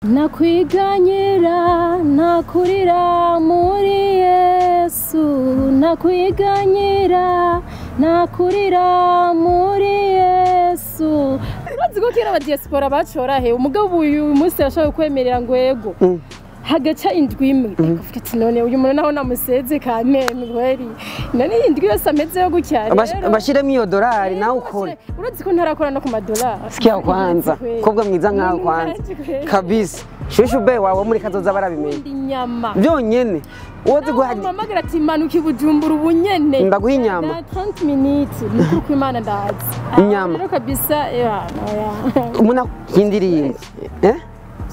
Nakwiganyira nakurira muri Yesu, nakwiganyira nakurira muri Yesu. Urazi ko kera aba diaspora bacora he, umugabo uyu munsi yashaka kwemerera ngo yego hagaca indwi imwe, akavuga ati none uyu muntu naho namuseze kameme kweri, none indwi yose ameze yo gutya rero bashiremo iyo dolari nawe ukore. Urazi ko ntarakora no ku madolari. Sikia kwanza kobwa mwiza nkawe kwanza kabisa, shushu be wawe muri kazoza barabimenye inyama byonyene wozi guhaje mamagara ati manuka ibujumbura ubunyene ndaguha inyama 30 minutes nukuri ku Imana ndazi inyama rero kabisa. Umuntu kindirimba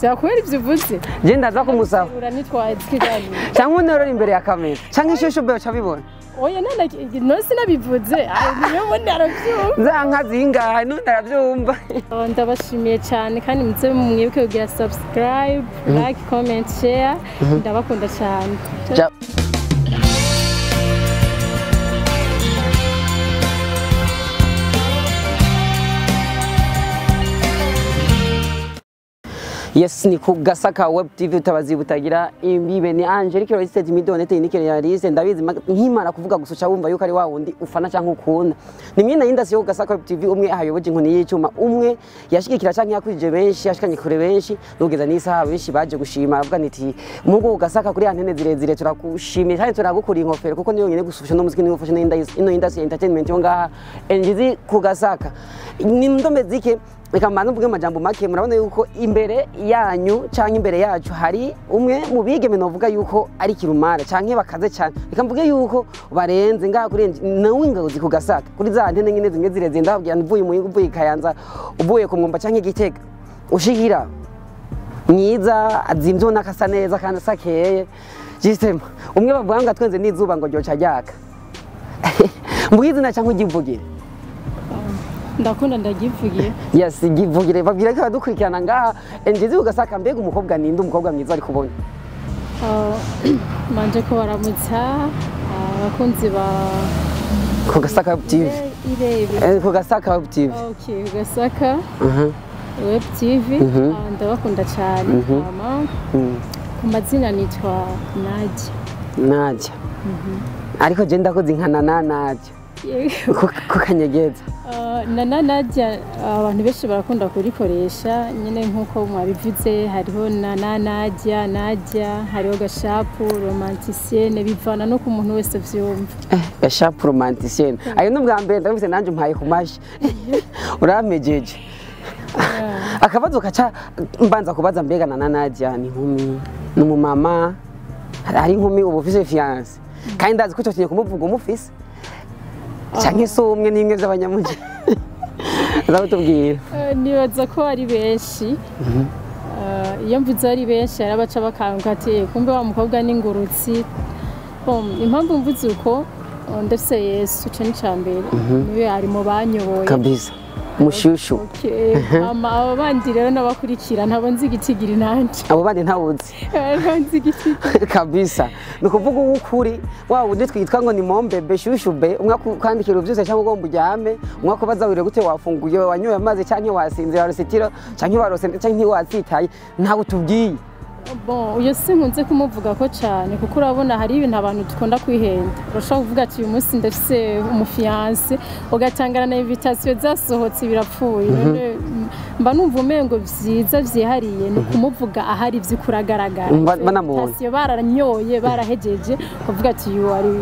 vyakwera ivyo uvuze je ndaza kumusaba uranitwaye ikiganiro cyangwa unorora imbere ya kamera cyangwa ishusho be ucabibona. Oya nana no sinabivuze niyo ubundi aravyumva za nka zingahe none aravyumva. Ndabashimiye cyane kandi muze mwibuke kugira subscribe, like, comment, share. Ndabakunda cyane. Yes, ni ku Gasaka Web TV utabazi butagira imbibe ni Angelique Relisted Midonete ni Realiste. Ndabizi nkimara kuvuga gusa wumva yuko ari wa wundi ufana cyangwa ukunda. Ni mwina yindasi yo Gasaka Web TV, umwe ahayoboje inkoni y'icuma, umwe yashigikira cyangwa yakwije benshi, yashikanye kure benshi, nugeza n'isaha benshi baje gushima avuga niti mungu Gasaka kuri antene zirezire turakushimiye kandi turagukura inkofero kuko niyo nyene gusufisha no muziki niyo ufashe ino indasi ya entertainment yo ngaha NGZ ku Gasaka. Ni ndome zike. Reka mbanze mvuge amajambo make. Murabona yuko imbere yanyu canke imbere yacu hari umwe mu bigeme novuga yuko ari kirumara canke bakaze cyane. Reka mvuge yuko barenze ngaha kuri nawe ingozi ku Gasaka kuri za antene nyine zimwe zireze ndababwira mvuye mu uvuye Kayanza uvuye ku Mwumba canke Gitega ushikira mwiza azimvye nakasa neza kandi asakeye justement umwe bavuga ngo atwenze n'izuba ngo ryoca ryaka. Mvuge izina canke ugivugire. Ndakunda ndagivugiye. Yes, givugire babwira ko badukurikirana ngaha NGZ ugasaka mbega umukobwa ninde, umukobwa mwiza ari kubona. Manje ko baramutsa abakunzi ba ku Gasaka Web TV. Irebe. Ku Gasaka Web TV. Okay, Gasaka Web TV. Ndabakunda cyane. Mama. Ku mazina nitwa Nadia. Nadia. Ariko je ndakoze inkana na Nadia. Kukanyegeza. Nana Nadia abantu benshi barakunda kurikoresha nyine nkuko mwabivuze, hariho Nana Nadia, Nadia, hariho Gashapu romanticienne, bivana no ku muntu wese vyumva. Gashapu romanticienne. Ayo n'ubwa mbere ndabise nanje mpaye kumashi. Urampejeje. Akabazo kaca mbanza kubaza mbega Nana Nadia ni nkumi, ni umumama, ari inkumi ubu ufise fiance. Kandi ndazi ko ico kintu kumuvuga umufise. Canke so umwe n'imwe by'abanyamuji. Uzabutubwira. Nibaza ko ari benshi. Iyo mvuze ari benshi arabaca bakanguka ati kumbe wa mukobwa n'ingurutsi. Impamvu mvuze uko ndafise Yesu cyo ni cambere. Niwe ari mu banyoboye. Kabisa. Mushushu. Okay. Ama abo bandi rero nabakurikira ntabo nzi igitigiri nanje. Abo bandi ntawuzi. Nzi igitigiri. Kabisa. Nukuvuga ukuri wa wundi twitwa ngo ni mombebe shushube umwe kwandikira uvyuse cyangwa ugomba ujyame umwe kubaza wire gute wafunguye wanyoye amazi canke wasinze warusitiro canke warose canke watsitaye ntawe utubwiye. Bon, uyo sinkunze kumuvuga ko cyane kuko urabona hari ibintu abantu dukunda kwihenda. Urashobora kuvuga ati uyu munsi ndafise umufiance ugatangana na invitation zasohotse birapfuye. Mba numva umengo vyiza vyihariye ni kumuvuga ahari vyikuragaragara. Banamubonye baranyoye barahejeje kuvuga ati uyu ari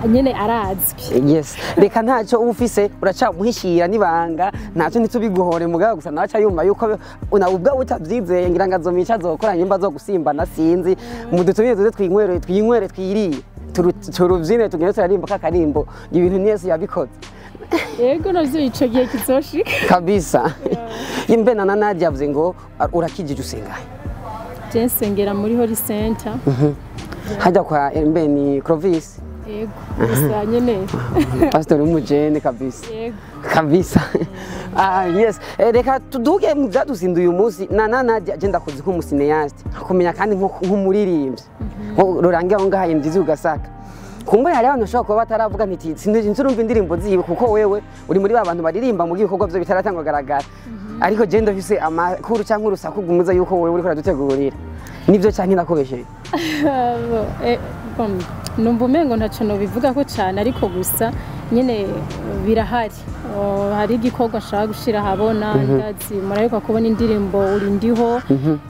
nyene arazwi. Yes, reka ntacyo ufise uracamuhishira nibanga ntacyo ntitubiguhore mugabo gusa naca yumva yuko una ubwa utavyizeye ngira ngo azomica azokora nyimba zo gusimbana sinzi mudutumire tuze twinywere twinywere twiriye turuvyine tugende turarimba kakarimbo ibintu Yesu yabikoze. Yego navyo ico gihe kizoshika kabisa. Imbe na Nadia yavuze ngo urakijije usengaye. Je nsengera muri Holy Center. Hajya kwa imbe ni Clovis. Yego, gusa nyene. Pastor umujene kabisa. Yego. Kabisa. Ah yes, reka tuduge mu byadusinduye uyu munsi. Nana Nadia je ndakuzi nk'umusineaste, kumenya kandi nk'umuririmbyi. Rurangira aho ngaha NGZ ugasaka. Kumbure hari abantu bashobora kuba bataravuga nti sinzi urumva indirimbo ziwe kuko wewe uri muri ba bantu baririmba mu gikorwa byo bitaratangwa garagara. Ariko je ndafise amakuru cyangwa urusaku gumuza yuko wewe uriko uradutegurira. Nivyo canke ndakubesheye? Bon, numva umengo ntaco nobivuga ko cane, ariko gusa nyene birahari. Oh, hari igikorwa nshaka gushira ahabona. Ndazi muraheruka kubona indirimbo Uri Ndiho.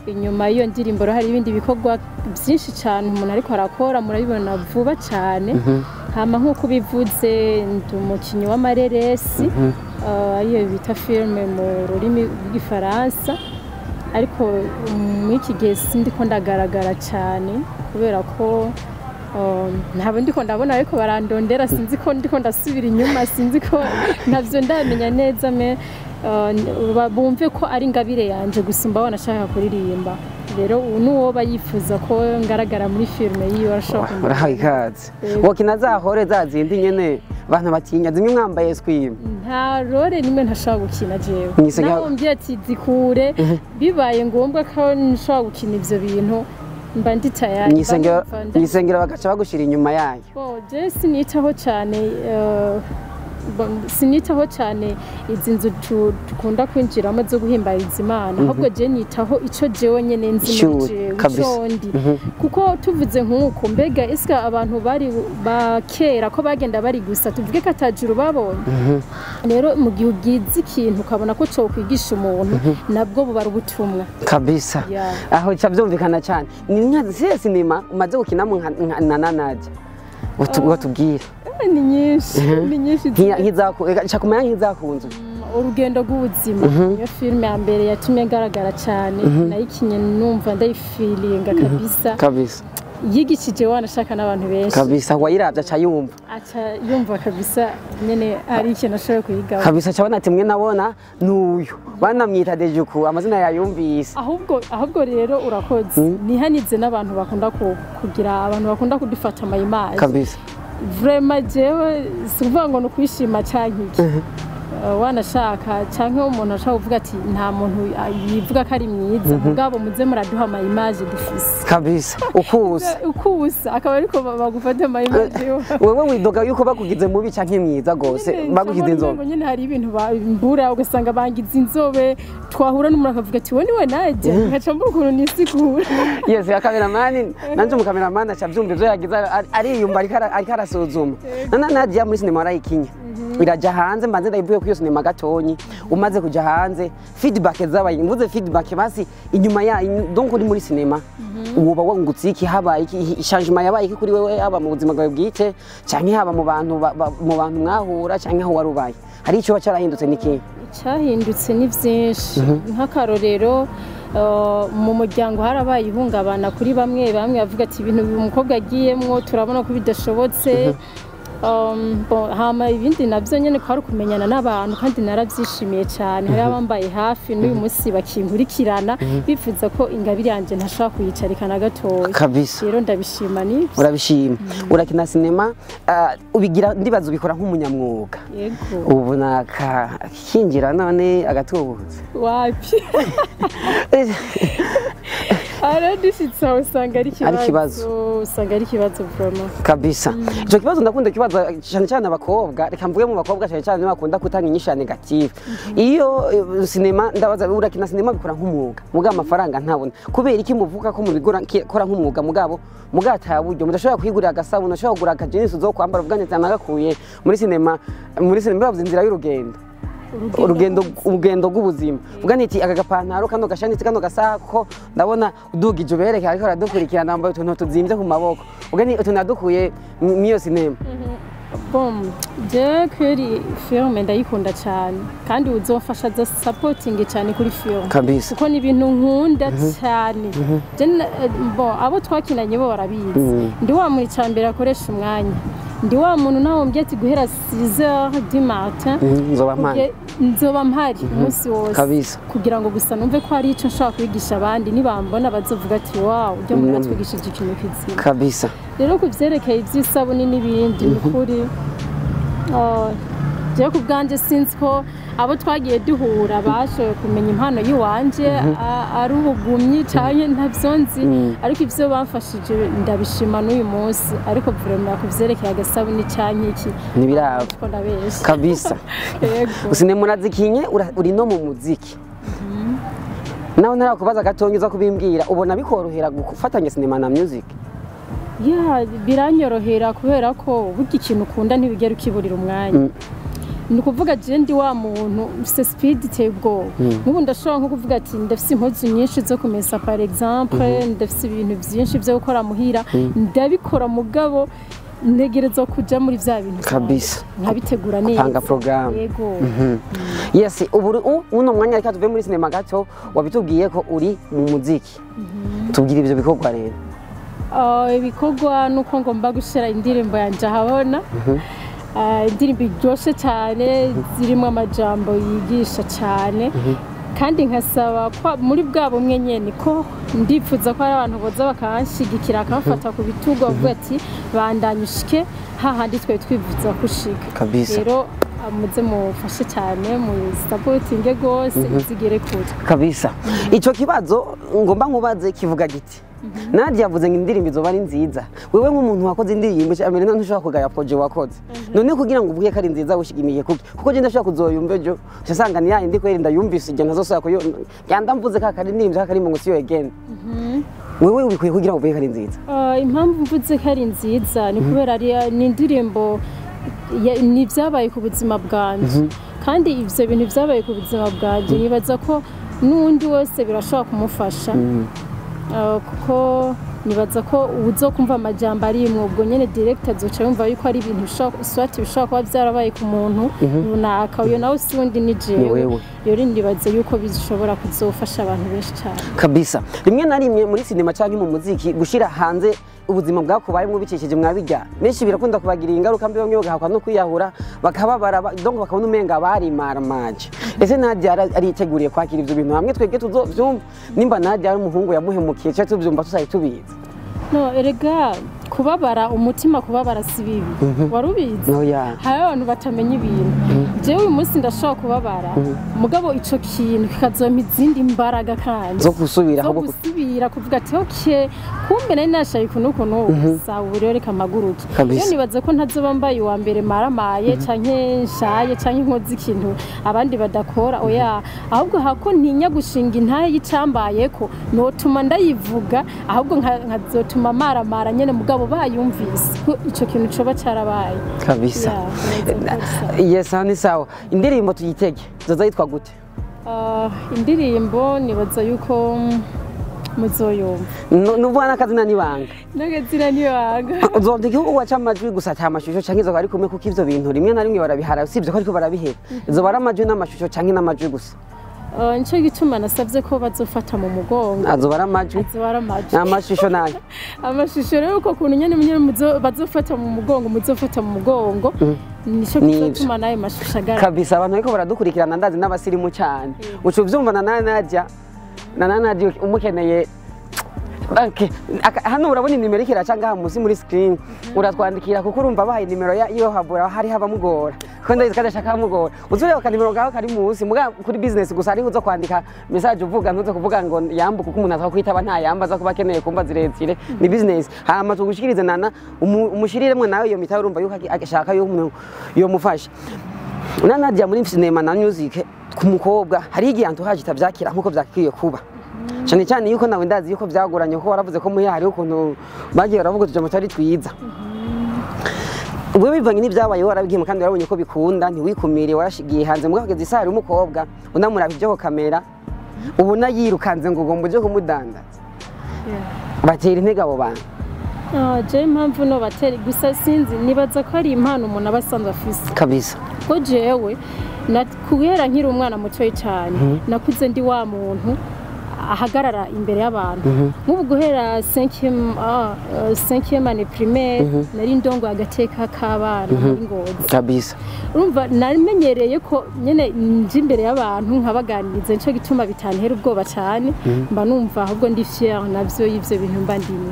Inyuma y'iyo ndirimbo rero hari ibindi bikorwa byinshi cyane umuntu ariko arakora, murabibona vuba cyane. Hama nk'uko ubivuze, ndi umukinnyi w'amareresi, ariyo bita filme mu rurimi rw'Igifaransa, ariko muri iki gihe sindiko ndagaragara cyane kubera ko ntabwo ndiko ndabona, ariko barandondera. Sinzi ko ndiko ndasubira inyuma, sinzi ko ntabyo ndamenya neza. Me bumve ko ari ingabire yanje gusumba wanashaka kuririmba. Rero ubu n'uwoba yifuza ko ngaragara muri filime yiwe arashobora Urahawe ikaze. Yego. Wokina za rôle za zindi nyene abantu batinya, zimwe mwambaye escrime? Nta rôle nimwe ntashobora gukina jewe. Naho mbwiye ati zikure, bibaye ngombwa ko nshobora gukina ivyo bintu, mba ndi tayari. Mw'isengero bagaca bagushira inyuma yayo. Bon, je sinitaho cyane, bon, sinitaho cyane izi nzu dukunda kwinjiramo zo guhimbariza Imana, ahubwo je nitaho ico jewe nyene nzi muri Sure, jewe, kabisa. ico ndi. Kuko tuvuze nk'uko, mbega eske abantu bari ba kera ko bagenda bari gusa, tuvuge ko atajuru babonye? Rero mu gihe ugize ikintu ukabona ko cokwigisha umuntu, nabwo buba ari ubutumwa. Kabisa. Yeah. Aho ca vyumvikana cane. Ni nka zihe sinema umaze gukinamo nka Nadia watubwira? Ni nyinshi, ni nyinshi. Nshaka kumenya nk'izakunzwe. Urugendo rw'Ubuzima niyo filime ya mbere yatumye ngaragara cyane. Nayikinye numva ndayifilinga kabisa. Yigishije wanashaka n'abantu benshi. Kabisa, wayiravye aca yumva. Aca yumva kabisa nyene ari ikintu ashoboye kuyigaho. Kabisa, cabona ati mwe nabona nuyu banamwita Dejuku, amazina yayumvise. Ahubwo rero urakoze, nihanize n'abantu bakunda kugira, abantu bakunda kudufata ama image. Vraiment jewe si ukuvuga ngo ni ukwishima canke iki. Wanashaka canke umuntu ashaka kuvuga ati nta muntu yivuga ko ari mwiza, mugabo muze muraduha ama image dufise. Kabisa, ukusa. Ukusa akaba ariko bagufata ama image yo. Wewe widoga yuko bakugize mubi canke mwiza gose, bakugize inzobe? Nyene hari ibintu mbura, ugasanga bangize inzobe, twahura n'umuntu akavuga ati we niwe Nadia, nkaca mbura ukuntu nisigura. Yes, ya cameraman nanje umu cameraman aca avyumva ivyo yagize, ariyumva ariko arasuzuma. Nana Nadia, muri sinema warayikinye iraja hanze, mbanze ndayivuye kuri iyo sinema gatonyi. Umaze kuja hanze, feedback zabaye, mvuze feedback basi inyuma ya donc uri muri sinema, uba wungutse iki? Habaye iki changement, yabaye iki kuri wewe, haba mu buzima bwawe bwite canke haba mu bantu mu bantu mwahura canke aho warubaye, hari ico carahindutse niki? Icyahindutse ni byinshi. Nk'akarorero, mu muryango harabaye ihungabana kuri bamwe bamwe, bavuga ati ibintu uyu mukobwa agiyemwo turabona ko bidashobotse. Bon, hama ibindi nabyo nyene kwari ukumenyana n'abantu, kandi narabyishimiye cyane. Hari abambaye hafi n'uyu munsi bakinkurikirana, bifuza ko ingabire yanjye ntashobora kuyicarika na gatoya. Rero ndabishima nibyo. Urabishima. Urakina sinema, ubigira, ndibaza ubikora nk'umunyamwuga. Yego. Ubu naka kinjira none agatubutse? Wapi, ara dushitse aho usanga ari Ari ikibazo. Usanga ari ikibazo vraiment. Kabisa. Ico kibazo ndakunda kibazo cyane cyane abakobwa, reka mvuge mu bakobwa cyane cyane bakunda kutanga inyishu ya negative iyo sinema. Ndabaza, urakina sinema bikora nk'umwuga, mugabo amafaranga ntabona. Kubera iki muvuga ko mubigura kora nk'umwuga, mugabo mugataha buryo mudashobora kwigurira agasabuni, udashobora kugura akajinisi uzo kwambara, uvuga nti nagakuye muri sinema? Muri sinema bavuze inzira y'urugendo, urugendo rw'ubuzima. Vuga niti aka gapantaro, kano gashanitse, kano gasaha, ko ndabona udugije ubereke ariko aradukurikirana, wambaye utuntu tuzimbye ku maboko, uvuga ni utuntu nadukuye mw'iyo sinema. Bon, je kweri filme ndayikunda cyane, kandi uzomfasha za supporting cyane kuri filme kuko ni ibintu nkunda cyane. Je bon, abo twakinanye bo barabizi, ndi wa muntu icambere akoresha umwanya, ndi wa muntu nawe mbye ati guhera 6h du matin Nzoba mpari. Nzoba mpari umunsi wose kugira ngo gusa numve ko hari icyo nshobora kwigisha abandi, nibambona bazovuga ati wow, ujya muntu atwigishije ikintu kizima. Rero ku byerekeye iby'isabuni n'ibindi, ni ukuri, jewe ku bwanjye sinzi ko abo twagiye duhura bashoboye kumenya impano y'iwanje ari ubugumyi canke ntabyo nzi, ariko ibyo bamfashije ndabishima n'uyu munsi. Ariko vraiment ku vyerekeye agasabuni canke iki, Ntibiraba. ko ndabesha. Yego. Sinema urazikinye, uri no mu muziki. Naho ntarakubaza gatonyi uza kubimbwira, ubona bikorohera gufatanya sinema na music? Ya, biranyorohera kubera ko burya ikintu ukunda ntibigera ukiburira umwanya. Ni ukuvuga je ndi wa muntu mfise speed iteye ubwoba. Nk'ubu ndashobora nko kuvuga ati ndafise impuzu nyinshi zo kumesa, par exemple ndafise ibintu byinshi byo gukora muhira, ndabikora, mugabo ntegerezwa kuja muri vya bintu vyanje. Nkabitegura neza. Kupanga programme. Yego. Yes, ubu uno mwanya reka tuve muri sinema gato, wabitubwiye ko uri mu muziki. Tubwire ivyo bikorwa rero. Ibikorwa nuko ngomba gushira indirimbo yanje ahabona. Indirimbo iryoshe cyane, zirimo amajambo yigisha cyane, kandi nkasaba ko muri bwa bumwe nyene ko ndifuza ko hari abantu boza bakanshigikira, bakamfata ku bitugu, bavuga ati bandanye ushike hahandi twari twifuza kushika. Rero muze mufashe cyane, mu supportinge gose, izigere kure. Kabisa. Ico kibazo ngomba nkubaze kivuga giti: Nadia yavuze ngo indirimbo izoba ari nziza. Wewe nk'umuntu wakoze indirimbo cyane, ntushobora kugaya projet wakoze. None kugira ngo uvuge ko ari nziza wishimiye kuki? Kuko je ndashobora kuzoyumva ejo, usanga ni yindi kweri ndayumvise igihe ntazosubira kuyo. Yanda mvuze ka kari indirimbo ka karimbo ngo siyo again. Wewe ubikuye kugira ngo uvuge ko ari nziza? Impamvu mvuze ko ari nziza ni kubera ni indirimbo ni ibyabaye ku buzima bwanje, kandi ivyo bintu byabaye ku buzima bwanje nibaza ko n'undi wese birashobora kumufasha. Kuko nibaza ko uzokumva amajambo arimwo ubwo nyene direct azoca yumva yuko ari ibintu swati bishobora kuba byarabaye ku muntu runaka, uyo nawe si wundi, ni Ni jewe. wewe. Rero nibaza yuko bishobora kuzofasha abantu benshi cyane. Kabisa. Rimwe na rimwe muri sinema cyangwa mu muziki, gushira hanze ubuzima bwakubayemo bicishije mwabijya benshi birakunda kubagirira ingaruka mbi, bamwe bagahakwa no kwiyahura, bakababara, donc bakabona umenga bari maramaje. Ese Nadia ariteguriye kwakira ivyo bintu hamwe twebwe tuzovyumva nimba Nadia ari umuhungu yamuhemukiye, cyangwa tuvyumva tusaye tubizi? No, erega kubabara umutima, kubabara si bibi, wari ubizi? Oya. Hari abantu batamenya ibintu. Jewe uyu munsi ndashobora kubabara, mugabo ico kintu kikazompa izindi mbaraga kandi zo gusubira zo ahubwo gusubira kuvuga ati okay, kumbe nari nashaye ukuntu ukuntu, sawa, ubu rero reka mpaguruke. Rero nibaza ko ntazoba mbaye uwa mbere maramaye canke nshaye canke nkoze ikintu abandi badakora, oya. Ahubwo hako ntinya gushinga intahe y'icambayeko, notuma ndayivuga, ahubwo nkazotuma maramara nyene, mugabo bayumvise ko ico kintu coba carabaye. Kabisa. Yeah, nibaza ko ari sawa. Yes, ni sawa. Indirimbo tuyitege, zoza yitwa gute? Indirimbo nibaza yuko muzoyumva. Nuvuga n'akazina n'ibanga? N'agazina n'ibanga. Uzonda igihugu waca amajwi gusa ata mashusho, canke izoba ari kumwe? Kuko ivyo bintu rimwe na rimwe barabihara, usibye ko ariko barabiheba. Izoba ari amajwi n'amashusho canke n'amajwi gusa? Nico gituma nasabye ko bazofata mu mugongo. Azoba ari amajwi? Azoba ari amajwi. Amashusho nayo? Amashusho rero uko kuntu nyene bazofata mu mugongo, muzofata mu mugongo, nico Nivyo. kizotuma nayo mashusho agaragara. Kabisa. Abantu bariko baradukurikirana, ndazi n'abasirimu cyane, uca uvyumva na Nadia, na Nadia umukeneye. Okay. Hano urabona inimero iriko iraca ngaha musi muri screen, uratwandikira, kuko urumva bahaye nimero iyo habura hari habamugora, kuko ndabizi ko adashaka hamugora. Uzureba akanimero ngaho kari musi muga kuri business gusa, hariho uzo kwandika message uvuga, ntuzo kuvuga ngo yambu, kuko umuntu aza kwitaba nta yamba aza kuba akeneye kumva zirezire, ni business. Hama tugushikirize nana umushiriremwe nawe iyo mitahe, urumva yuko ashaka yuko umuntu yomufasha. Na Nadia, muri cinema na music, ku mukobwa hari igihe entourage itavyakira nkuko vyakwiye kuba, cyane cyane yuko nawe ndazi yuko byagoranye, kuko waravuze ko muhira hariho ukuntu bagiye baravuga utujambo tutari twiza. Wewe bivanye n'ibyabaye warabigiyemo, kandi warabonye ko bikunda, ntiwikumire, warashigiye hanze. Mugabo kugeza isaha hari umukobwa unamuraba ibyo kamera ubona yirukanze ngo ugomba uje kumudandaza, batera intege abo bantu? Ah, jewe impamvu no batera gusa sinzi, nibaza ko ari impano umuntu aba asanzwe afise. Ko jewe guhera nkiri umwana mutoyi cyane nakuze ndi wa muntu ahagarara imbere y'abantu. Nk'ubu guhera 5e année primaire nari ndongo agateka k'abana muri Ngozi. Urumva namenyereye ko nyene nje imbere y'abantu nkabaganiriza, nico gituma bitantera ubwoba cyane, mba numva ahubwo ndi fier navyo y'ivyo bintu mba ndimo.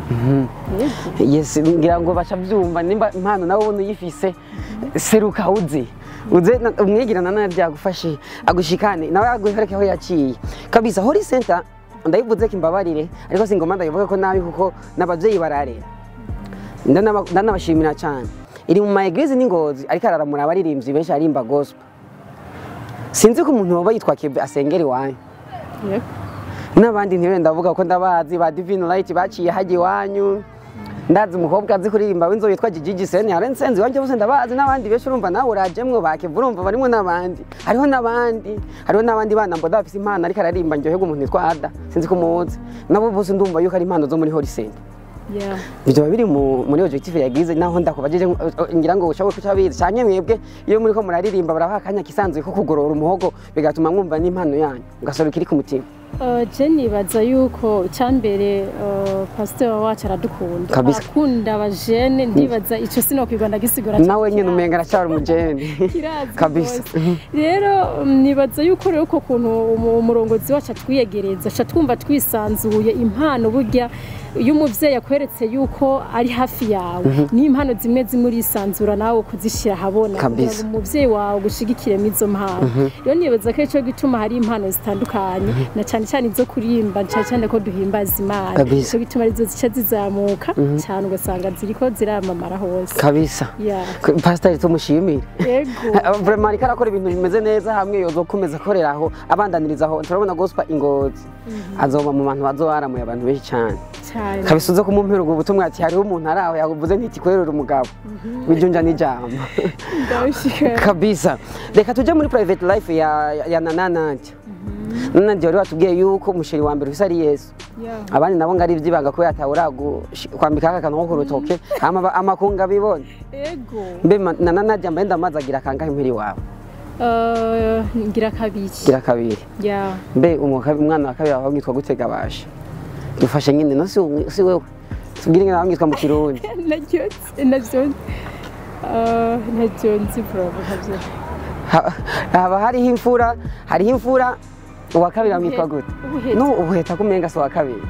Yego. Yes, ngira ngo baca byumva nimba impano nawe ubona uyifise, seruka uze uze umwigirana nawe byagufashe, agushikane nawe aguhereke aho yaciye. Kabisa. Holy Center ndayivuze ko imbabarire, ariko singoma ndayivuga ko nabi, kuko n'abavyeyi bararera. Ndanabashimira cyane. Iri mu ma église n'Ingozi, ariko araramura abaririmbyi benshi arimba gospel. Sinzi ko umuntu woba yitwa Kebe asengera iwanyu? Yego. N'abandi ntiwe ndavuga ko ndabazi ba Divine Light baciye hajya iwanyu. Ndazi umukobwa azi kuririmba w'inzobe yitwa Gigi Gisene yarensenze iwanjye bose ndabazi n'abandi benshi urumva nawe urajemwo bakivu urumva barimo n'abandi. Hariho n'abandi, hariho n'abandi bana mbona bafise impano ariko aririmba ndyoherwa umuntu yitwa Ada sinzi ko muzi. Nabo bose ndumva yuko ari impano zo muri Holy Saint. Yeah. Ibyo biri muri objective yagize naho ndakubajije ngira ngo ushobore kucabizi canke mwebwe iyo muri ko muraririmba barabaha akanya kisanzuye ko kugorora umuhogo bigatuma mwumva n'impano yanyu ugasoruka iri ku mutima. Je nibaza yuko icyambere pasteur wacu aradukunda, akunda abajene, ndibaza ico sinokwirwa ndagisigura nawe nyine umenga aracyari umujene kabisa. Rero nibaza yuko rero uko kuntu umurongozi wacu atwiyegereza aca twumva twisanzuye impano burya iyo umuvyeyi akweretse yuko ari hafi yawe ni impano zimwe zimwe urisanzura nawe kuzishira habona kugira ngo umuvyeyi wawe gushigikiremo izo mpano. Rero nibaza ko ico gituma hari impano zitandukanye na cyane cyane izo kurimba cyane cyane ko duhimbaza Imana, ico gituma arizo zica zizamuka cyane ugasanga ziriko ziramamara hose kabisa. Pastor tumushimire yego vraiment ariko arakora ibintu bimeze neza hamwe yozokomeza akorera aho abandaniriza aho turabona gospel Ingozi azoba mu bantu bazobaramuye abantu benshi cyane kabisa. Uzo kumumpera ubwo butumwa ati hariho umuntu araho yavuze ntiti kwerera umugabo bijunja n'ijambo kabisa. Reka tuje muri private life ya Nana Nadia. Nana Nadia wari watubwiye yuko umusheri wa mbere ari Yesu, abandi nabo ngari ivyibanga ko yatawura kwambika aka kantu ko kurutoke amakunga bibone. Yego mbe Nana Nadia mbe ndamaze agira kangahe mpiri wawe? Ngira kabiri. Ngira kabiri. Yeah. Mbe umwana wa kabiri wawe witwa gute gabasha? Dufashe nyine no si wewe tubwire ngene bamwitwa mu Kirundi. Nacyo nzi probably. Haba hariho imfura uwa kabiri bamwitwa gute? No ubuheta kumenga so wa kabiri.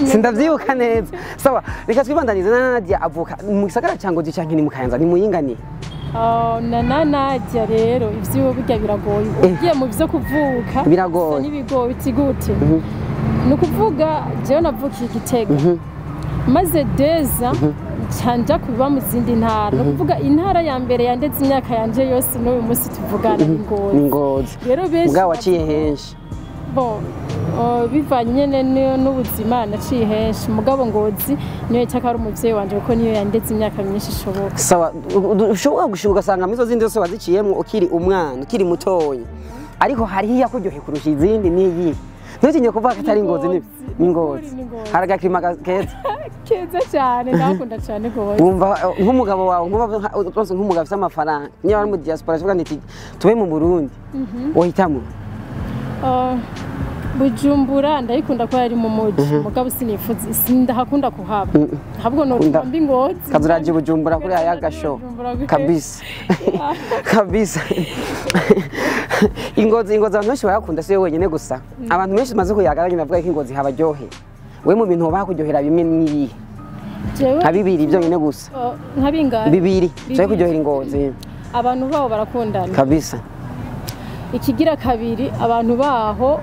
Sindavyibuka neza. Sawa, reka twibandanize. Nana Nadia avuka mu gisagara ca Ngozi canke ni mu Kayanza ni muyinganiye? Nana Nadia rero ivyiwe burya biragoye. Ugiye mu vyo kuvuka biragoye n'ibigoye bitigute. Nukuvuga jewe navukiye Gitega maze deza canja kuba mu zindi ntara, nukuvuga intara ya mbere yandetse imyaka yanje yose n'uyu munsi tuvugana ni Ngozi. Rero benshi mugabo waciye henshi bon bivanye nyene n'ubuzima naciye henshi mugabo Ngozi niyo itaka ari umuvyeyi wanje kuko niyo yandetse imyaka myinshi ishoboka. Sawa, ushobora gushuka ugasanga mizo zindi zose waziciyemwo ukiri umwana ukiri mutoyi, ariko hariho iyakuryohe kurusha izindi niyi. Ntutinye kuvuga ko atari Ngozi ni Ngozi. Hari agakirima keza keza cyane ndakunda cyane gose. Wumva nk'umugabo wawe nk'umugabo afite amafaranga niba ari mu diaspora avuga nti tube mu Burundi wohitamo? Bujumbura ndayikunda ko yari mu muji mugabo sinifuza sindahakunda kuhaba ahubwo no mbi Ngozi kazuraje Bujumbura kuri aya gasho kabisa kabisa. Ingozi abantu benshi barakunda si wenyine gusa abantu benshi maze kuyaga nyine bavuga ko Ingozi habaryohe. We mu bintu bakuryohera bimwe n'ibihe? Nka bibiri byonyine gusa. Nka bingahe? Bibiri cyo kuryohera Ingozi. Abantu baho barakundana kabisa. Ikigira kabiri abantu baho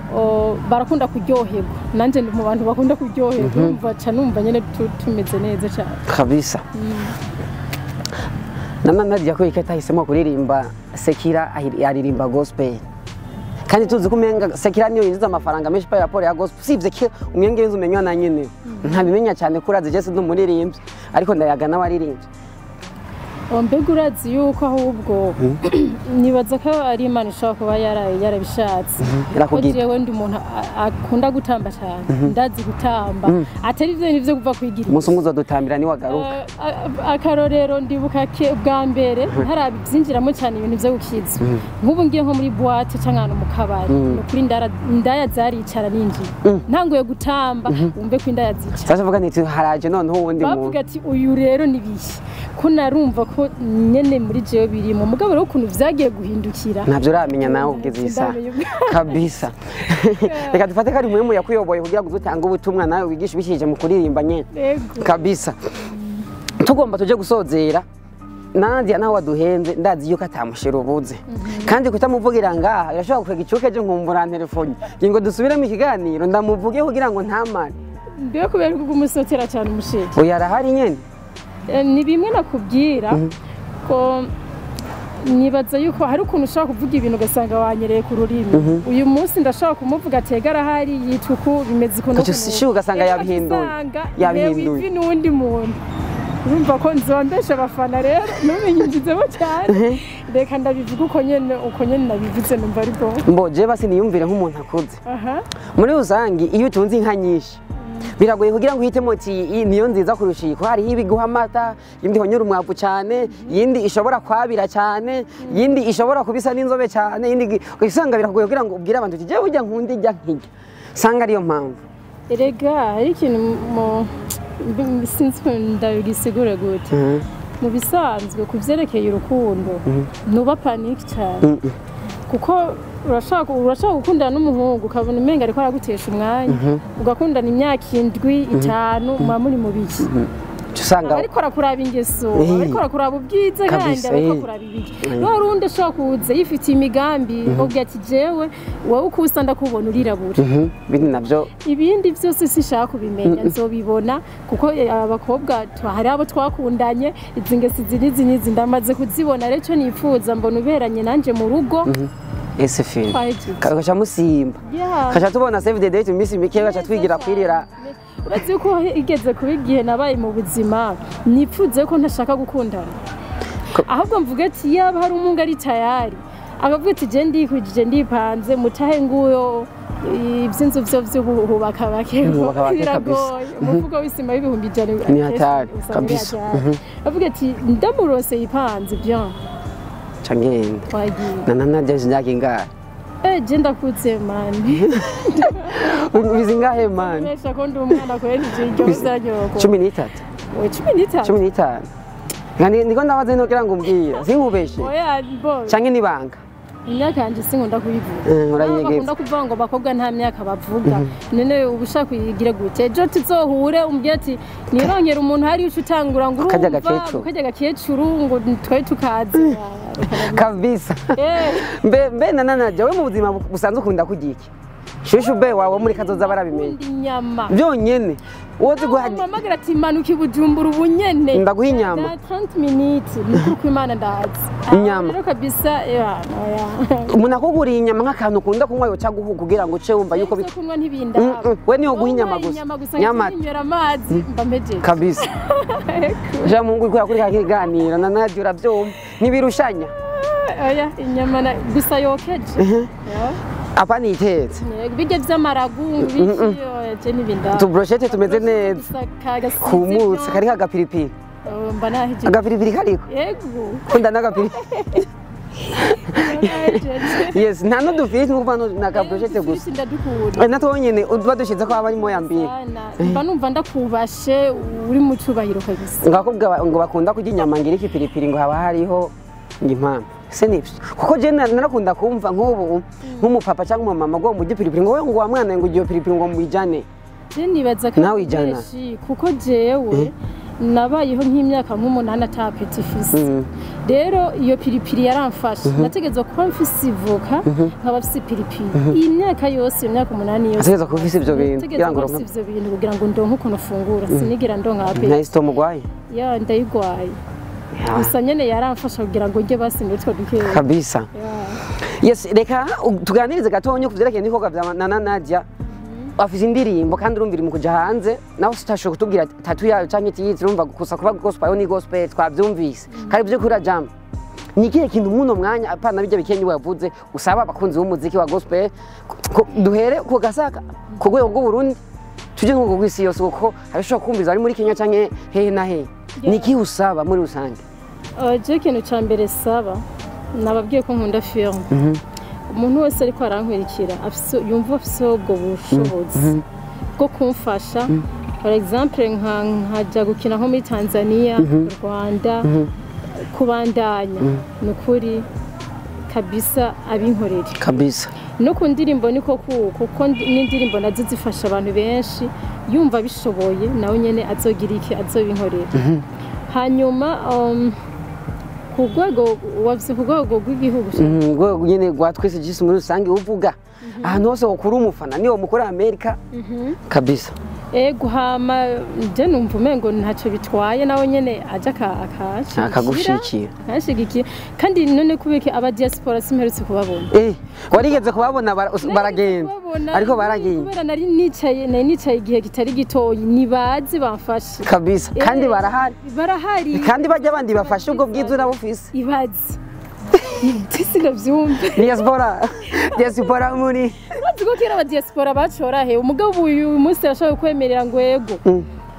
barakunda kuryoherwa, nanje ndi mu bantu bakunda kuryoherwa umva ca numva nyene tumeze neza cyane kabisa. Nana Nadia ko ikatahisemo kuririmba sekira aririmba gospel kandi tuzi ko umenga sekira niyo yinjiza amafaranga menshi pa raporo ya gospel sivye ko umwenge yinzu umenywa na nyene ntabimenya cyane kurazi je sindi umuririmbyi ariko ndayaga n'abaririmbyi. Mbega urazi yuko ahubwo nibaza ko ari Imana ishobora kuba yarabishatse ko jewe ndi umuntu akunda gutamba cyane ndazi gutamba atari ivyo nivyo kuva kwigira umunsi umwe uzodutambira ni wagaruka. Akarorero ndibuka bwa mbere ntarabyinjiramo cyane ibintu vyo gukiza nk'ubu ngiye nko muri boîte canke ahantu mu kabari nukuri indaya zaricara ninjiye ntanguye gutamba wumve ko indaya zicara. Sasa vuga nti haraje noneho uwundi muntu bavuga ati uyu rero nibihe ko narumva ko nyene muri jewe birimo mugabo rero ukuntu vyagiye guhindukira ntabyo uramenya nawe ugeze isa kabisa. Reka dufate ko ari muhemu yakuyoboye kugira ngo utange ubutumwa nawe wigishe ubishije mu kuririmba nyene kabisa. Tugomba tuje gusozera. Nadia nawe waduhenze ndazi yuko atamushira ubuze kandi kutamuvugira ngaha irashobora kwega icuke je nkumbura telefone ngingo dusubiremo ikiganiro ndamuvuge kugira ngo ntamare mbe kubera ko umusotera cyane umushira oya arahari nyene. Ni bimwe nakubwira ko Nibaza yuko hari ukuntu ushobora kuvuga ibintu ugasanga wanyereye ku rurimi. Uyu munsi ndashobora kumuvuga atega arahari yituku bimeze ukuntu. Ugasanga yabihinduye. Yabihinduye. Ivi n'undi muntu. Urumva ko nzondesha abafana rero nubinyinjizemo cyane. Reka ndabivuga uko nyene nabivuze numva ari bwo. Mbo je basi niyumvire nk'umuntu akuze. Muri rusangi iyo utunze inka nyinshi biragoye kugira ngo uhitemo ati niyo nziza kurusha iyi, ko hariho ibiguha amata, iyindi ihonyora umwavu cyane, iyindi ishobora kwabira cyane, iyindi ishobora kubisa n'inzobe cyane, iyindi usanga biragoye kugira ngo ubwire abantu uti jewe ujya nkunda ijya nkijya. Sanga ariyo mpamvu. Erega hari ikintu sinzi ndabigisigura gute. Mu bisanzwe ku vyerekeye urukundo ntuba panic cyane. Kuko urashaka gukundana n'umuhungu ukabona umenga ariko aragutesha umwanya, ugakundana imyaka 7 5 muba muri mu biki. Usanga ariko arakuraba ingeso, ariko arakuraba ubwiza kandi ariko akuraba ibiki. No rundi ashaka kuza yifitiye imigambi ubwo ati jewe wowe ukusa ndakubona urirabura. Bindi navyo ibindi byose sishaka kubimenya nzobibona kuko abakobwa hari abo twakundanye izi ngeso izi n'izi ndamaze kuzibona rero cyo nifuza mbona uberanye nanje mu rugo. Ese film kacha musimba kacha tubona save the date misi mike kacha twigira kwirira. Urazi ko igeze kuba igihe nabaye mu buzima nipfuze ko ntashaka gukundana, ahubwo mvuge ati yaba hari umungu ari tayari akavuga ati je ndikujije ndipanze mutahe nguyo iby'inzu byo by'uhubaka bake biragoye umufuko w'isima w'ibihumbi 100 ni hatari kabisa. Avuga ati ndamurose yipanze bien changenda na na je ingahe? Je ndakutse mani. Ubizingahe mani? Mesha ko ndi umwana kweli je iryo uzanyoko. 13. Oya 13. 15. Ngani niko ndabaze ntogira ngo umbwire sinkubeshe. Oya bo. Canke nibanga. Imyaka yanje sinkunda kuyivuga. Uranyegeza. Bakunda kuvuga ngo abakobwa nta myaka bavuga. None ubu ushaka kuyigira gute? Ejo tuzohure umbwire ati nirongera umuntu hari ucu utangura ngo urumva kajya gakecuru ngo twari tukazi. Kabisa. Mbe nana jawe mu buzima busanzwe ukunda kurya iki? Shushu be wawe muri kazoza barabimenye. Inyama. Byonyene. Wozi guhaga. Mama ati manuka ibujumbura ubunyene. Ndaguha inyama. 30 minutes nuko Imana ndazi. Inyama. Rero kabisa ya. Umuntu akuguriye inyama nk'akantu ukunda kunywa yoca guhuga kugira ngo uce wumva yuko kunywa ntibinda. We niyo guha inyama gusa. Nyama. Nywera amazi mba mpejeje. Kabisa. Ja Mungu ikora kuri kakiganira na Nadia uravyumva. Nibirushanya. Oya inyama gusa yokeje. Apa nitetse. Bijya by'amaragu biki je nibinda. Tu brochette tumeze neza. Kumutse kari agapiripiri. Mba nahije. Agapiripiri kariko? Yego. Kunda n'agapiripiri. Yes, nta n'udufiriti nukuva na ka brochette gusa. Natwo nyene uba dushize ko aba ari moya mbiri. Mba numva ndakubashe uri mu cubahiro kabisa. Ngakubwa ngo bakunda kurya inyama ngira ikipiripiri ngo haba hariho impamvu. Se nibyo kuko je narakunda kumva nk'ubu nk'umupapa cyangwa umumama ngo mujye piripiri ngo ngo wa mwana ngo ugiye piripiri ngo muyijane. Je nibaza ko nawe ijana kuko jewe nabayeho nk'imyaka nk'umunani ata petit fils. Rero iyo piripiri yaramfasha nategezwa kuba mfise ivoka nkaba mfise piripiri iyi myaka yose imyaka 8 yose nategezwa kuba mfise ivyo bintu kugira ngo ivyo bintu kugira ngo ndonke ukuntu ufungura sinigira ndonka apeti. Nta isto mugwaye? Ya ndayigwaye. Gusa nyene yaramfasha kugira ngo njye basi nutwo duke kabisa. Yes, reka tuganirize gatonyo kuvyerekeye n'ibikorwa vya Nana Nadia. Afise indirimbo kandi urumvira mu kuja hanze naho tutashobora kutubwira tatu yayo canke tiyizi urumva gusa kuba gospel ni gospel twavyumvise kandi byo kuri jam. Ni ikihe kintu muno mwanya apana bijya bikenye wavuze usaba abakunzi b'umuziki wa gospel duhere ku Gasaka ku rwego rw'u Burundi tuje nko kwisi yose kuko harashobora kumviza ari muri Kenya canke hehe na hehe. Ni ikihe usaba muri rusange? Je ikintu ca mbere saba nababwiye ko nkunda film. Umuntu wese ariko arankwirikira yumva afise ubwo bushobozi bwo kumfasha. For example nkajya gukina nko muri Tanzania, Rwanda, kubandanya nukuri kabisa abinkorera kabisa. No ku ndirimbo niko kuko n'indirimbo nazo zifasha abantu benshi yumva bishoboye nawe nyene azogira iki azobinkorera. Hanyuma ku rwego wavye ku rwego rw'igihugu rwego nyene rwa twese jisi muri rusange uvuga ahantu hose ukuri umufana niwo mukora Amerika kabisa. Ego, hama je numva umengo ntacyo bitwaye, nawe nyene aje akashigikira. Akagushikira. Akashigikiye. Kandi none kubeke aba diaspora simperutse kubabona. Warigeze kubabona baragenda? Kubabona, ariko baragiye. Kubera nari nicaye igihe kitari gitoyi, nibaze bamfashe. Kabisa, kandi barahari. Barahari. Kandi bajya abandi bafashe ubwo bwiza urabufise. Ibaze sinavyumva. Diaspora, diaspora muri Urazi ko kera aba diaspora bacora he, umugabo uyu munsi arashobora kwemerera ngo ego,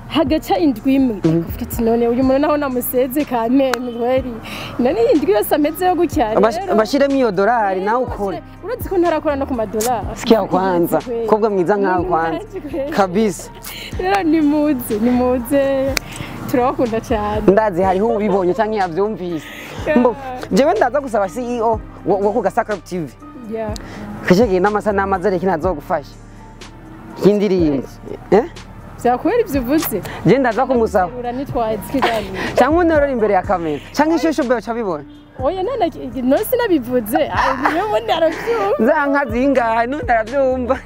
hagaca indwi imwe akavuga ati: "None uyu muntu naho namuseze kameme kweri, none iyi ndwi yose amezeyo gutya rero?" Bashiremo iyo dolari nawe ukore. Urazi ko ntarakora no ku madolari. Sikia kwanza, kobwa mwiza nkawe kwanza kabisa. Rero nimuze, nimuze, turabakunda cyane. Ndazi hariho ubibonye canke yavyumvise. Mbo jewe ndaza gusaba CEO wo ku Gasaka TV kishege n'amasanamu azareke ntazogufasha y'indirimbo, eh. Vyakwera ivyo uvuze. Je ndaza kumusaba. Ura nitwaye ikiganiro. Cyangwa unorora imbere ya kamera cyangwa ishusho be uca bibona. Oya, none no sinabivuze, niyo ubundi aravyumva. Za nka zingahe nundi arabyumva.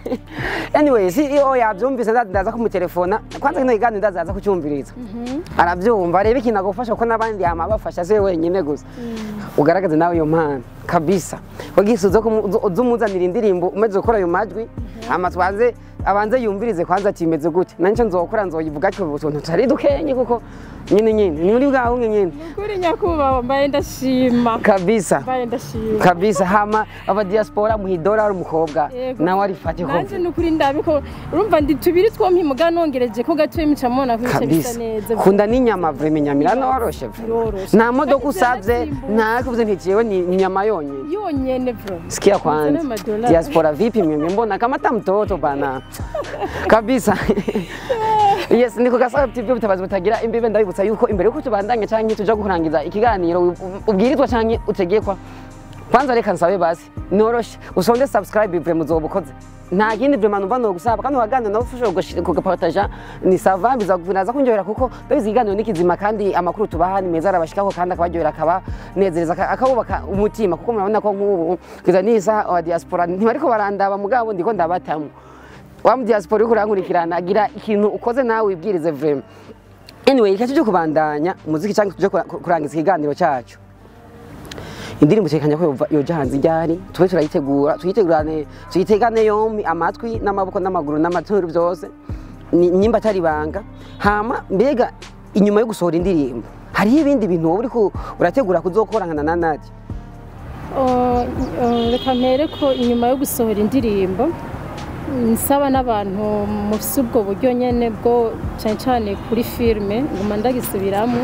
Anyway, CEO yabyumvise, ndaza kumutelefona kwanza. Kino kiganiro ndaza kucyumviriza, arabyumva, arebe ikintu agufasha, kuko n'abandi yama abafasha, si we wenyine gusa. Ugaragaze nawe iyo mpano kabisa, wagise uze umuzanira indirimbo umeze gukora ayo majwi, hama twanze abanze yumvirize kwanza ati imeze gute, nanje nzokora nzoyivuga ko utuntu tutari dukenye, kuko nyine nyine ni muri bwawe nyine. Kuri nyakubahwa, mbaye ndashima. Kabisa. Mbaye ndashima. Kabisa. Hama aba diaspora muhidora ari umukobwa Yego. nawe arifate ko Nanje nukuri ndabiko, urumva ndi tubiri twompi, muga nongereje ko gato imica mubona ko bice bisa Kabisa. neza. Kunda n'inyama vraiment, inyama iranoroshe vraiment. Iroroshe. Nta modoka Kandi usavye, ziranazimbutse. nta kuvuze nti jewe ni inyama yonyine. Yonyene bro. Sikia kwanza. N'amadolari. Diaspora vipi mimi mbona kama ta mtoto bana kabisa. Yes, niko Gasaka TV, ubutabazi butagira imbibe. Ndabibutsa yuko imbere yuko tubandanya canke tuja kurangiza ikiganiro ubwirizwa canke utegekwa, kwanza reka nsabe basi noroshe usonde subscribe vraiment, uzoba ukoze. Nta kindi vraiment numva no gusaba. Kandi waganira nawe ufashe kugapartaja ni ça va, biza kunjohera, kuko ndabizi ikiganiro ni kizima kandi amakuru tubaha ni meza, arabashikako kandi akabaryohera, akabanezereza, akabubaka umutima, kuko murabona ko nk'ubu kugeza n'isaha wa diaspora ntibariko barandaba, mugabo ndiko ndabatamwo. Wa mu diaspora uriko urankurikirana, agira ikintu ukoze nawe wibwirize vraiment. Anyway, reka tuje kubandanya umuziki cyangwa tuje kurangiza ikiganiro cyacu. Indirimbo tekanya ko yoja hanze ryari? Tube turayitegura, tuyitegurane, tuyitegane yombi amatwi n'amaboko n'amaguru n'amaturu byose. Nimba atari ibanga, hama mbega inyuma yo gusohora indirimbo hariho ibindi bintu wowe uriko urategura kuzokora nka na Nadia? Oh, oh, reka mpere ko inyuma yo gusohora indirimbo nsaba n'abantu mufise ubwo buryo nyene bwo cyane cyane kuri filme, nguma ndagisubiramo,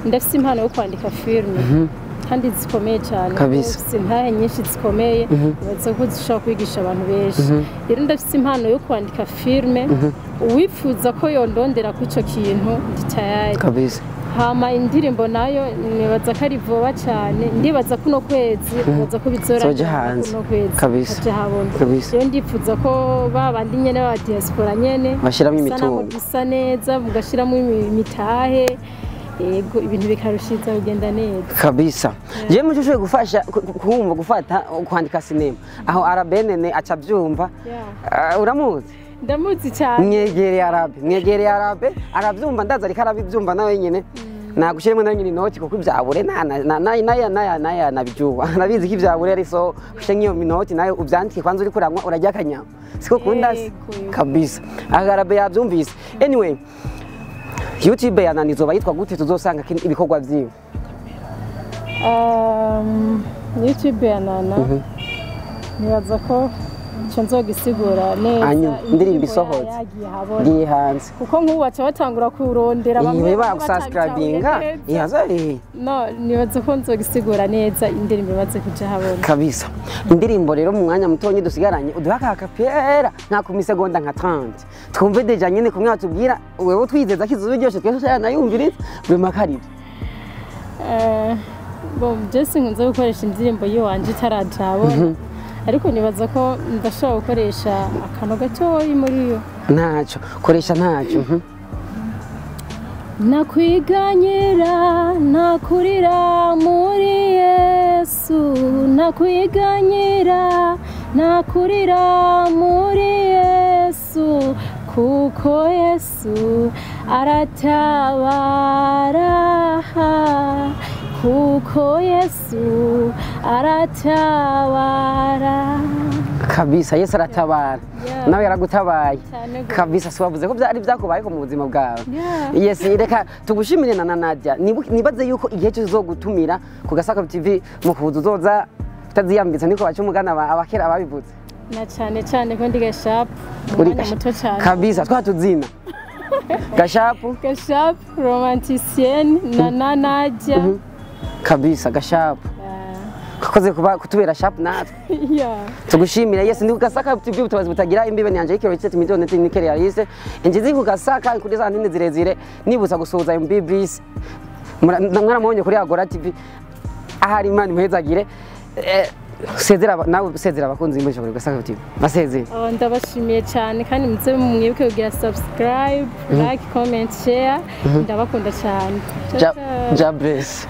ndafise impano yo kwandika filme kandi zikomeye cyane. Kabisa. Mfise intahe nyinshi zikomeye, nibaza ko zishobora kwigisha abantu benshi. Rero ndafise impano yo kwandika filme, uwifuza ko yondondera kuri ico kintu ndi tayari. Kabisa. Hama indirimbo nayo nibaza ko ari vuba cyane, ndibaza kuno kwezi, nibaza ko bizora Zoja hanze. kuno kwezi. Kabisa. Kaja habona. Kabisa. Rero ndifuza ko ba bandi nyene ba diaspora nyene Bashiramo bisa naho imitungo. bisa neza, mugashiramo imitahe, yego, ibintu bikarushiza kugenda neza. Kabisa. Jewe muco ushoboye gufasha kumva gufata kwandika sinema aho arabenene aca abyumva. Yeah. Ah, uramuzi? Ndamuzi cyane. Mwegereye arabe, mwegereye arabe, arabyumva, ndaza ariko arabibyumva nawe nyine nagushyiremo nawe nyine inoti, kuko ibyabure naya naya nabijuba, nabizi ko ibyabure ari so ushe nk'iyo minoti nawe ubyandike kwanza, uri kuranywa urarya akanyama siko kunda se? Yego, yego. Kabisa, agarabe yabyumvise. Anyway, YouTube ya Nani izoba yitwa gute tuzosanga ibikorwa vyiwe? YouTube ya Nana, nibaza ko icyo nzogisigura neza Hanyuma, indirimbo isohotse. yagiye habona. Ngiye hanze. Kuko nk'ubu baca batangura kurondera bamwe iwe bamwe bagusubscribinga. batabitahuye neza. Ihaza. No, nibaza ko nzogisigura neza indirimbo imaze kuja habona. Kabisa. Indirimbo rero, mu mwanya mutonyi dusigaranye, uduha aka kapera nka ku misegonda nka 30 twumve déjà nyene kumwe batubwira wewe twizeza ko izuba ryose twese turanayumviriza vraiment karibyo. Bon, je sinkunze gukoresha indirimbo yiwanje itaraja habona, ariko nibaza ko ndashobora gukoresha akantu gatoyi muri yo. Ntacyo, koresha ntacyo. Nakwiganyira, nakurira muri Yesu, nakwiganyira, nakurira muri Yesu. Kuko Yesu aratabara, kuko Yesu aratabara. Kabisa, Yesu aratabara. Yeah. Nawe yaragutabaye. Cyane gose. Kabisa, si wavuze ko byari byakubayeho mu buzima bwawe? Yeah. Yes, reka tugushimire na Nadia. Nibaze yuko igihe cyose uzogutumira ku Gasaka TV mu kuza uzoza utaziyambitse, niko baca umugana abakera ababivuze. Na cyane cyane ko ndi gashapu Uri umwanya muto cyane. Kabisa, twatuzina gashapu. Gashapu romanticienne na Nadia. Kabisa, gashapu. Kakoze kuba kutubera shapu natwe. Yeah. Tugushimire. Yes, ndi ku Gasaka TV, ubutabazi butagira imbibe. Ni Angelique Rochette Midone Technique Realiste injizi ku Gasaka kuri za antene zirezire. Nibutsa gusuhuza MB Bliss, mwaramubonye kuri Agora TV ahari. Imana imuhezagire. Sezera nawe, sezera abakunzi b'Imbonesha kuri Gasaka TV, basezere. Oh, ndabashimiye cyane kandi muze mwibuke kugira subscribe, like, comment, share. Ndabakunda cyane. Ciao, ciao. Ja bless.